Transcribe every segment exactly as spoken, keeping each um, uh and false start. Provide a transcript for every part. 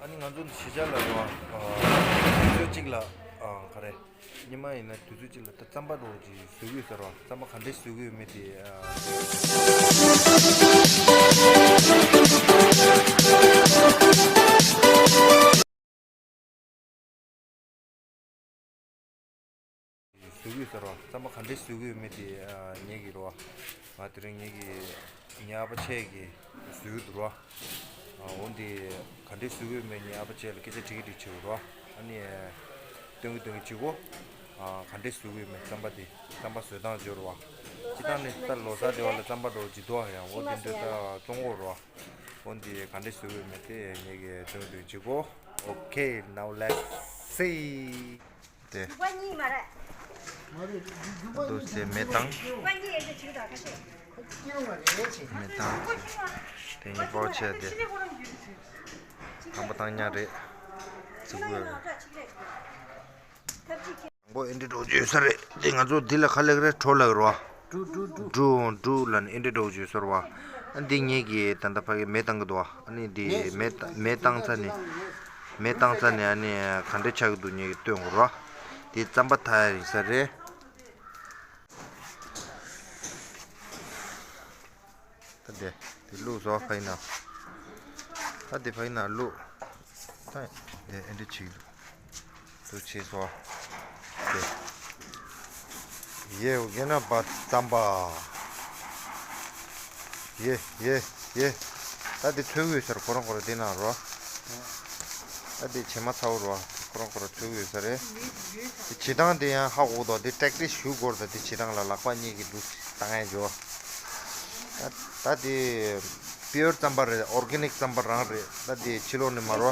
ཨ་ནི་ང་ཚོ་གཞིས་ཆགས་ལ་རེད་བ། དུས་ཚོད་གཅིག་ལ་ག་རེ། ཉི་མ་ཡིན་ན་དུས་ཚོད་གཅིག་ལ་ད་རྩམ་པ་འདྲ་བོ་ཅིག་བཟོ་གི་ཡོད་ས་རེད་བ། རྩམ་པ་ག་འདྲས་བཟོ་གི་ཡོད་མེད་དེ། བཟོ་གི་ཡོད་ས་རེད་བ། རྩམ་པ་ག་འདྲས་བཟོ་གི་ཡོད་མེད་དེ་ངེད་ཀྱི་རེད་བ། ང་དེ་རིང་ངེད་ཀྱི་ངའི་ཨ་ཕ་ཆེ་གི་བཟོ་གི་འདུག་རེད་བ། འོ་འདི་ག་འདྲས་བཟོ་གི་ཡོད་མེད་ངའི་ཨ་ཕ་ཆེ་ལ་སྐད་ཆ་དྲི་གི་དྲི་བྱེད་དགོས་རེད་བ། ཨ་ནི་སྟོན་གི་སྟོན་གི་བྱེད་དགོས། ག་འདྲས་བཟོ་གི་ཡོད་མེད་རྩམ་པ་དེ་རྩམ་པ་བཟོ་སྟངས་བརྗོད་རེད་བ། སྤྱིར་བཏང་ནི་ད་ལོ་གསར་དེ་བ་ལ་རྩམ་པ་འདྲ་བོ་ཅིག་འདུག་ཨ། ཡང་འོ་དེ་འདྲ་ད་བཙོང་གི་རེད་བ། འོ་འདི་ག་འདྲས་བཟོ་གི་ཡོད་མེད་དེ་ངེད་ཀྱི་སྟོན་གི་སྟོན་གི་བྱེད་དགོས། Okay, now let's see. དེ། འབྲུ་གཉིས་མ་རེད། འདུག་སེ་མེ་བཏང་། འབྲུ་གཉིས་ཡོད་ཚད་བྱེད་དང་ཁ་ཤས། མེ་བཏང་། དེ་ངས་པོ་ཆེ་དེ། དང་པོ་བཏང་ཉག་རེད། ཙི་གུ་ཡོད་རེད། དང་པོ་ཨེ་འདྲ་འགྲོ་རྒྱུ་ཡོད་ས་རེད། དེ་ང་ཚོ་འདི་ལ་ག་ལེགས་རེད་གྲོ་ལགས་རོ། འབྲུ་འབྲུ་འབྲུ། འབྲུ་འབྲུ་ལ་ནི་ཨེ་འདྲ་འགྲོ་རྒྱུ་ཡོད་ས་རེད་བ། ཨ་འདི་ངེད་ཀྱི་ད་ལྟ་ཕ་གི་མེ་བཏང་གི་འདུག་བ། ཨ་ནི་འདི་མེ་བཏང་མེ་བཏང་ཚ་ནི། མེ་བཏང་ཚ་ནི་ཨ་ནི་ག་འདྲ་ཆགས་ཀྱི་འདུག་ངེད་ཀྱི་སྟོན་དགོས་རོ། དེ་རྩམ་པ་ཐ་ཡ་རིག་ས་རེད། ད་དེ་དེ་བླུགས་སོ་ཕ་ཡིན་ན། ད་དེ་ཕ་ཡིན་ན་བླུགས། ད་དེ་ཨེ་འདྲ་ཅིག་འདུག་བྱས་སོ། དེ་ཡེ་འོ་གེ་ན་པ་རྩམ་པ། ཡེ་ཡེ་ཡེ། ད་དེ་ཚོས་གུས་ཟེར་ཁོ་རང་ཁོ་རང་དེ་ན་རོ། ད་དེ་བྱེ་མ་ཚ་བོ་རོ། ཁོ་རང་ཁོ་རང་ཚོས་གུས་ཟེར་རེད། དེ་བྱེ་ཐང་དེ་ཡང་ཧ་གོ་དོ། དེ་practice་ཞུ་དགོས་རེད། ད་དེ་བྱེ་ཐང་ལ་ལག་པ་གཉིས་ཀྱིས་འདུག་བཏང་ཡ་འཇོ། ད་ད་དེ་pure་རྩམ་པ་རེད། organic་རྩམ་པ་རང་རེད། ད་དེ་ཕྱི་ལོགས་ནས་མ་རོ།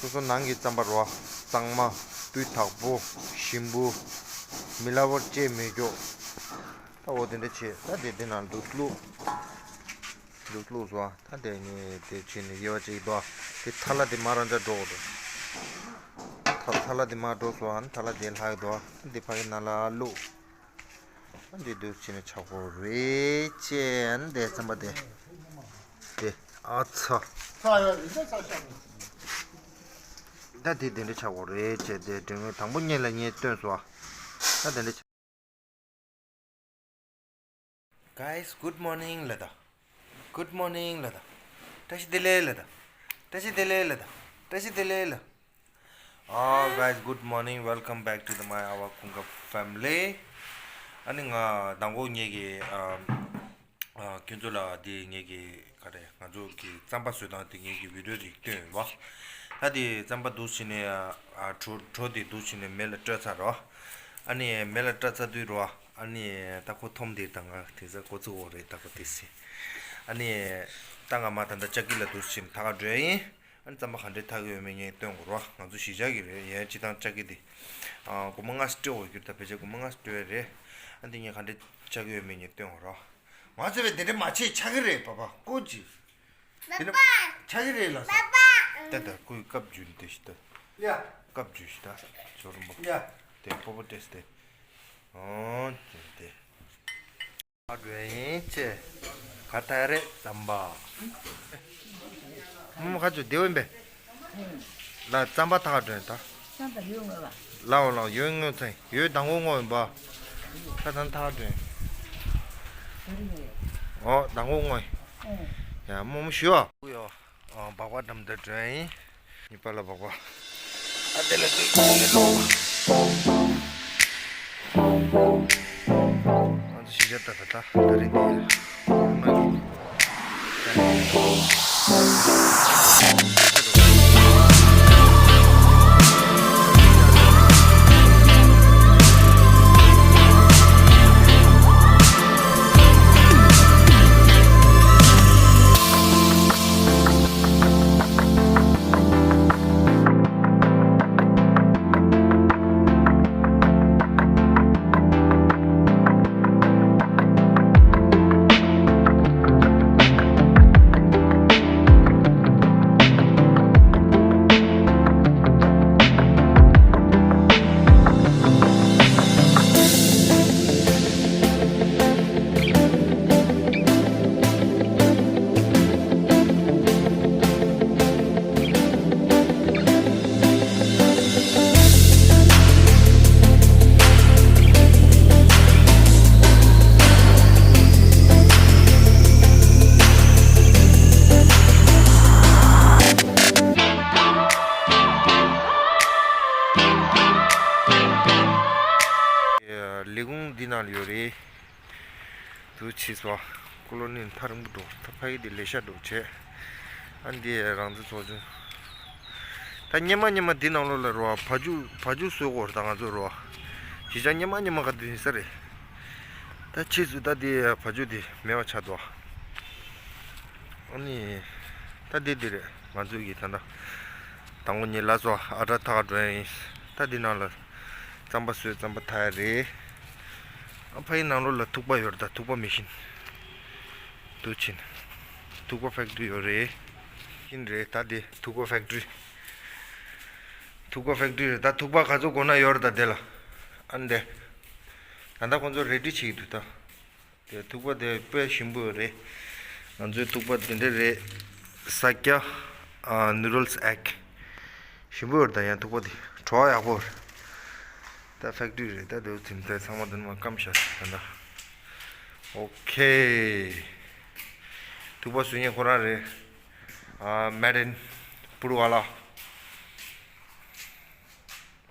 སོ་སོ་ནང་གི་རྩམ་པ་རོ། གཙང་མ། སྤུས་དག་པོ། ཞིམ་པོ། མི་ལ་བོར་བཅད་མི་འཇོག་ད་འོ་དེ་འདྲ་བྱས། ད་དེ་དེ་ནང་དུ་བླུགས། དུ་བླུགས་སོ། ད་དེ་ནི་དེ་བྱས་ནས་དབྱེ་བ་ཅིག་འདུག་དེ་ཐ་ལ་དེ་མ་རང་འཇགས་འགྲོ་འདུག་ཐ་ཐ་ལ་དེ་མ་འགྲོ་སོ། ཨ་ནི་ཐ་ལ་དེ་ལྷག་འདུག་དེ་ཕ་གི་ནང་ལ་བླུགས། ཨ་འདི་འདུག་བྱས་ནས་ཆགས་པོ་རེད་ཅེ། ཨ་ནི་དེ་རྩམ་པ་དེ། དེ་ཨ་ཚ། ད་དེ་དེ་འདྲ་ཆགས་པོ་རེད་ཅེ། དེ་དྲན་དང་པོ་ཉིད་ལ་ངས་སྟོན་སོ། ད་དེ་འདྲ་ཆགས། Guys, good morning ལ་ད། Good morning ལ་ད། བཀྲ་ཤིས་བདེ་ལེགས་ལ་ད། བཀྲ་ཤིས་བདེ་ལེགས་ལ་ད། བཀྲ་ཤིས་བདེ་ལེགས་ལ། Oh, guys, good morning. Welcome back to the my our Kunga family. ཨ་ནི་ང་དང་པོ་ངེད་ཀྱི་ཨ་ཨ་ཁྱོད་ཚོ་ལ་འདི་ངེད་ཀྱི་ག་རེ་ང་ཚོ་གི་རྩམ་པ་བཟོ་སྟངས་དེ་ངེད་ཀྱི་བི་ཌི་ཡོ་ཅིག་སྟོན་བ། ད་དེ་རྩམ་པ་འདུག་བྱས་ནས་ཨ་གྲོ་གྲོ་དེ་འདུག་བྱས་ནས་མེ་ལ་སྤྲོད་ཚར་རོ། ཨ་ནི་མེ་ལ་སྤྲད་ཚར་དུས་རོ། ཨ་ནི་ད་ཁོ་འཐོམ་དེ་ད་ང་དེ་ཚ་ཁོ་ཚུགས་འོ་རེད་ད་ཁོ་དེ་སི། ཨ་ནི་ད་ང་མ་ད་ད་ལྕགས་ཀི་ལ་འདུག་ཕྱིན་ཐག་འགྲོ་ཡིན། ཨ་ནི་རྩམ་པ་ག་འདྲས་འཐག་གི་ཡོད་མེད་ངས་སྟོན་དགོས་རོ། ང་ཚོ་གཞིས་ཆགས་ཀྱི་རེད་ཡན་སྤྱི་དང་ལྕགས་ཀི་དེ། ཨ་སྒོར་མོ་ལྔ་སྤྲད་འོ་གྱུར་ད་ཕལ་ཆེར་སྒོར་མོ་ལྔ་སྤྲད་རེད། ཨ་འདི་ངས་ག་འདྲས་འཐག་གི་ཡོད་མེད་ངས་སྟོན་དགོས་རོ། མ་ཚད་པའི་དེ་འདྲས་མ་བྱེད་ཆགས་ཀྱི་རེད་པ་པ་ཀོ་ཅི། དེ་ནི་ཆགས་ཀྱི་རེད་ལ་ས། ད་ད་ཁོའི་སྐབས་བརྗོད་དེ་ཤི་ད། ཡ། སྐབས་བརྗོད་ཤི་ད། ཇོ་རུམ་པ། ཡ། དེ་པོ་པོ་ཏེས་དེ། ཨོ་དེ་དེ། ཨ་འགྲོ་ཡིན་ཅེ། ག་ད་རེད་རྩམ་པ། མོ་ཁ་ཆུ་དེ་འོན་པས། ལ་རྩམ་པ་ཐག་འགྲོ་ཡིན་ད། རྩམ་པ་ཡོད་ངོ་ལ། ལའོ་ལའོ་ཡོད་ངོ་ཚེ་ཡོད་དང་པོ་ངོ་ཡིན་པ། ཁ་ཚང་ཐག་འགྲོ་ཡིན། ཨོ་དང་པོ་ངོ་ཡིན། ཡ་མོ་མོ་ཞུ་ཨ། ཨ་སྦག་སྦག་འགྲམ་དུ་འགྲོ་ཡིན། གཉིས་པ་ལ་སྦག་སྦག་ཨ་དེ་ལ་དུ་ལོ། ང་ཚོ་གཞིས་ཆགས་ད་ད་ད་ད་རིང་འདི་ཡ། ཡོད་རེད། དུ་ཕྱིས་སོ། ཀོ་ལོ་ནི་ཐག་རིང་པོ་འགྲོ། ད་ཕ་གི་དེ་ལས་ཤ་འགྲོ་བྱས། ཨ་འདི་རང་བཙན་ཚོགས་ཆུང་། ད་སྙེ་མ་སྙེ་མ་འདི་ནང་ལོགས་ལ་རོ་བ་བ་ཕྱུགས་བ་ཕྱུགས་གསོད་དགོས་རེད། ད་ང་ཚོ་རོ་བ་གཞིས་ཆགས་སྙེ་མ་སྙེ་མ་ག་དུས་ཡིན་ས་རེད། ད་ཕྱིས་སུ་ད་དེ་བ་ཕྱུགས་དེ་མེད་པ་ཆགས་འདུག་ཨ་ནི་ད་དེ་དེ་རེད། ང་ཚོའི་གི་ད་ལྟ་དང་པོ་ཉིད་ལ་སོ་ཨ་ཏྲ་ཐག་འགྲོ་ཡ་ཡིན། ད་དེ་ནང་ལ་རྩམ་པ་སོས་རྩམ་པ་ཐག་ཡ་རེད། ཨ་ཕ་གི་ནང་ལོགས་ལ་ཐུག་པ་ཡོད་རེད། ད་ཐུག་པ་མི་ཤིན། དུ་ཕྱིན། ཐུག་པ་ཕེག་ཏྲི་ཡོད་རེད། ཤིན་རེད། ད་དེ་ཐུག་པ་ཕེག་ཏྲི། ཐུག་པ་ཕེག་ཏྲི་རེད། ད་ཐུག་པ་ག་ཚོད་དགོས་ན་ཡོད་རེད། ད་དེ་ལ་ཨ་འདི། ད་ལྟ་ཁོང་ཚོ་རེ་ཌི་བྱེད་ཀྱི་འདུག་ད། དེ་ཐུག་པ་དེ་དཔེ་ཞིམ་པོ་ཡོད་རེད། ང་ཚོའི་ཐུག་པ་དེ་འདྲ་རེད། ས་སྐྱ་ནུ་རལ་སི་ཨེག་ཞིམ་པོ་ཡོད་རེད། ད་ཡང་ཐུག་པ་དེ་བྲོ་བ་ཡག་པོ་རེད། ད་ཕེག་ཏྲི་རེད། ད་དེ་ཚིམ་ཚད་ཚང་མ་དེ་མ་སྐམ་ཤག་ད་ལྟ། ཨོ་ཁེ། ཐུག་པ་བཟོ་མཁན་ཁོ་རང་རེད། ཨ་made in Puruwala།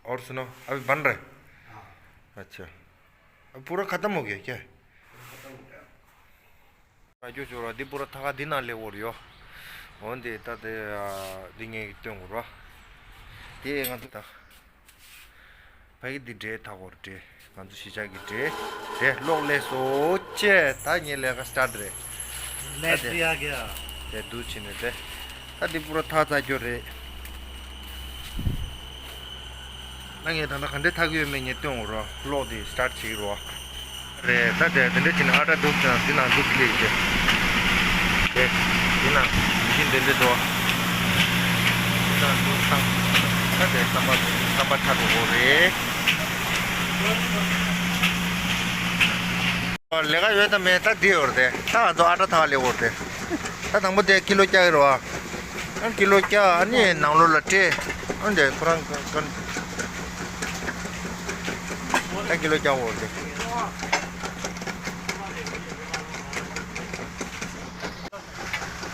और सुनाओ, अभी बन रहा है? अच्छा। अब पूरा खत्म हो गया क्या? ཨ་ཅོ་ཅོ་ར་འདི་པུ་ར་ཐག་ཁ་འདི་ནང་སླེབས་འོར་ཡོ། འོན་ཏེ་ད་དེ་འདི་ངས་སྟོན་འོར་བ། དེ་ང་ཚོ་ད་ཕ་གི་འདི་འདྲེ་ཐག་འོར་འདྲེ། ང་ཚོ་གཞིས་ཆགས་ཀྱི་འདྲེ། དེ་གློག་ལས་སོ་ཅེ་ད་ངས་ལས་ཀ་སི་ཊར་ཊི་རེད། ད་དེ་དེ་འདུག་ཕྱིན་ནས་དེ། ད་འདི་པུ་ར་ཐག་ཚ་རྒྱུ་རེད། ད་ངས་ད་ལྟ་ག་འདྲས་ཐག་ཡོད་མེད་ངས་སྟོན་འོ་རོགས། གློག་དེ་སི་ཊར་ཊི་བྱེད་ཀྱི་རོགས། རེད། ད་དེ་དེ་འདྲས་བྱས་ནས་ཨ་ཏྲ་འདུག་ཀྱང་འདི་ནང་འདུག་སླེབས་ཀྱི་དེ། དེ་འདི་ནང་མི་ཤིན་དེ་འདྲས་འགྲོ། འདི་ནང་འདུག་བཏང་། ད་དེ་རྩམ་པ་རྩམ་པ་ཆགས་འགྲོ་གི་རེད། ལས་ཀ་ཡོད་དམ་མེད་ད་འདི་ཡོད་རེད་དེ། ད་ང་ཚོ་ཨ་ཏྲ་ཐག་ལས་འོར་དེ། ད་དང་པོ་དེ་ཀི་ལོ་བརྒྱ་ཡོད་རེད་བ། ཨ་ཀི་ལོ་བརྒྱ། ཨ་ནི་ནང་ལོགས་ལ་སྤྲད། ཨ་འདྲ་ཁོ་རང་ག་ག་ད་ཀི་ལོ་བརྒྱ་འོར་དེ།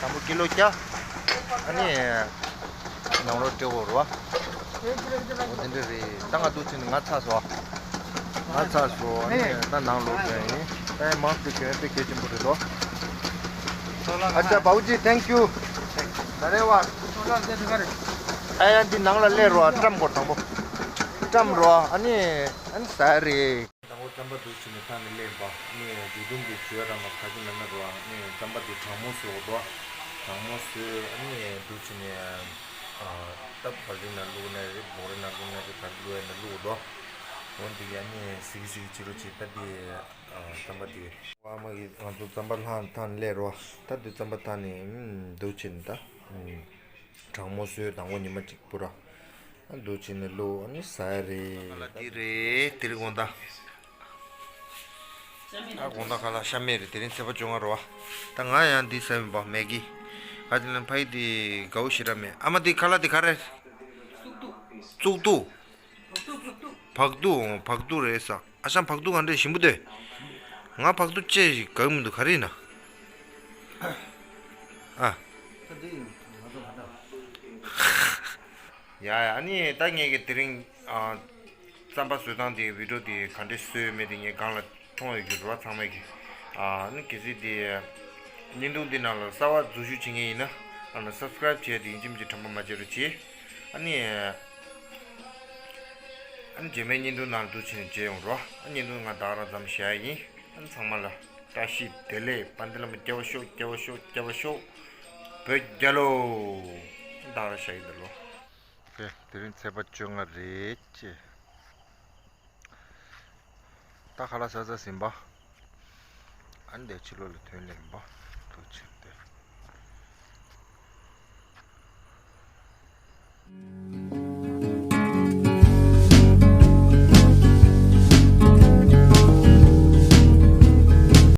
དང་པོ་ཀི་ལོ་བརྒྱ། ཨ་ནི་ནང་ལོགས་སྤྲད་འོར་བ། འོ་དེ་འདྲ་རེད། ད་ང་འདུག་ཕྱིན་ང་ཚར་སོང་། ང་ཚར་སོང་། ཨ་ནི་ད་ནང་ལོགས་སྤྲད་ཡིན། ད་མང་སུ་གྱོན་དཔེ་གལ་ཆེན་པོ་རེད་དོ། अच्छा बाबूजी, thank you। धन्यवाद। ཨ་ཡ་འདི་ནང་ལ་སླེབས་རོགས། བཀྲམ་དགོས་དང་པོ། བཀྲམ་རོགས། ཨ་ནི་ཨ་ནི་ཟ་རེད། དང་པོ་རྩམ་པ་འདུག་ཕྱིན་ནས་ཐང་ནས་སླེབས་པ། ཨ་ནི་འཇུ་དུམ་གྱི་བྱོས་ར་མ་ཁ་ཅི་ན་ན་རོགས། ཨ་ནི་རྩམ་པ་འདི་གྲང་མོ་བཟོ་དགོས་དོ། གྲང་མོ་བཟོས། ཨ་ནི་འདུག་ཕྱིན་ནས་ཨ་སྟབས་བ་རི་ན་བླུགས་ན་རེད། བོ་རི་ན་བླུགས་ན་རེད། ག་རེ་བླུགས་ཡ་ན་བླུགས་དོ། འོན་ཏེ་ཨ་ནི་སིག་སིག་བྱེད་རོགས་བྱེད། ད་འདི་ཨ་རྩམ་པ་འདི། ཨ་མ་གིས་ང་ཚོ་རྩམ་པ་ལྷང་ཐང་སླེབས་རོགས། ད་འདི་རྩམ་པ་ཐང་ནས་ཨ་འདུག་ཕྱིན་ད། གྲང་མོ་བཟོས། དང་པོ་ཉི་མ་གཅིག་པུ་ར། ཨ་འདུག་ཕྱིན་ནས་བླུགས། ཨ་ནི་ཟ་ཡ་རེད། ད་འདི་རེད། དེ་རིང་དགོང་དག་ཨ་དགོང་དག་ཁ་ལག་ཤ་མེད་རེད། དེ་རིང་ཚེས་པ་བཅོ་ལྔ་རེད་བ། ད་ང་ཡང་འདི་ཟ་ཡིན་པ། མེ་གི། ག་དེ་ན་ཕ་ཡི་དེ་དགའ་བོ་ཞེ་དྲག་མེད། ཨ་མ་དེ་ཁ་ལག་དེ་ག་རེ། བཙུགས་དུག་བག་དུག་བག་དུག་བག་དུག་རེད་ས། ཨ་ཞང་བག་དུག་ག་འདྲས་ཞིམ་པོ་འདུག་ང་བག་དུག་ཅེས་ཞིག་དགའ་གི་མི་འདུག་ག་རེ་ཡིན་ན། ཨ། ཡ་ཡ། ཨ་ནི་ད་ངས་ཀྱི་དེ་རིང་ཨ་རྩམ་པ་བཟོ་སྟངས་དེ་བི་ཌིའོ་དེ་ག་འདྲས་བཟོས་མེད་དེ་ངས་སྒང་ལ་མཐོང་ཡོད་རྒྱུ་རེད་བ། ཚང་མས་ཀྱི་ཨ་ནི་གལ་སྲིད་དེ་བརྙན་ཐུང་འདི་ནང་ལ་གསར་པ་འཛུལ་ཞུགས་བྱེད་མཁན་ཡིན་ན་ཨ་ནི་སབ་སི་ཀ་རེབ་བྱས་ཏེ་ཡིན་གཅིག་མིན་གཅིག་དྲན་པ་མ་བརྗེད་རོགས་གྱིས། ཨ་ནི་ཨ་ནི་རྗེས་མའི་བརྙན་ཐུང་ནང་ལ་འདུག་ཕྱིན་ནས་མཇལ་ཡོང་རོགས། ཨ་བརྙན་ཐུང་ང་ད་ག་རང་མཚམས་བཞག་ཡིན། ཨ་ནི་ཚང་མ་ལ་བཀྲ་ཤིས་བདེ་ལེགས། དཔལ་ལྡན་ལྷ་མོ་སྐྱབས་པ་ཤོག་སྐྱབས་པ་ཤོག་སྐྱབས་པ་ཤོག་བོད་རྒྱལ་ལོ། ད་ག་རང་བཞག་ཡིན་ད་ལོ། དེ་རིང་ཚེས་པ་བཅོ་ལྔ་རེད་ཅེ། ད་ཁ་ལག་ཟ་ཟ་ཟིན་པ། ཨ་ནི་དེ་ཕྱི་ལོགས་ལ་ཐོན་ལེན་པ། ཐུག་ཕྱིན་ཏེ།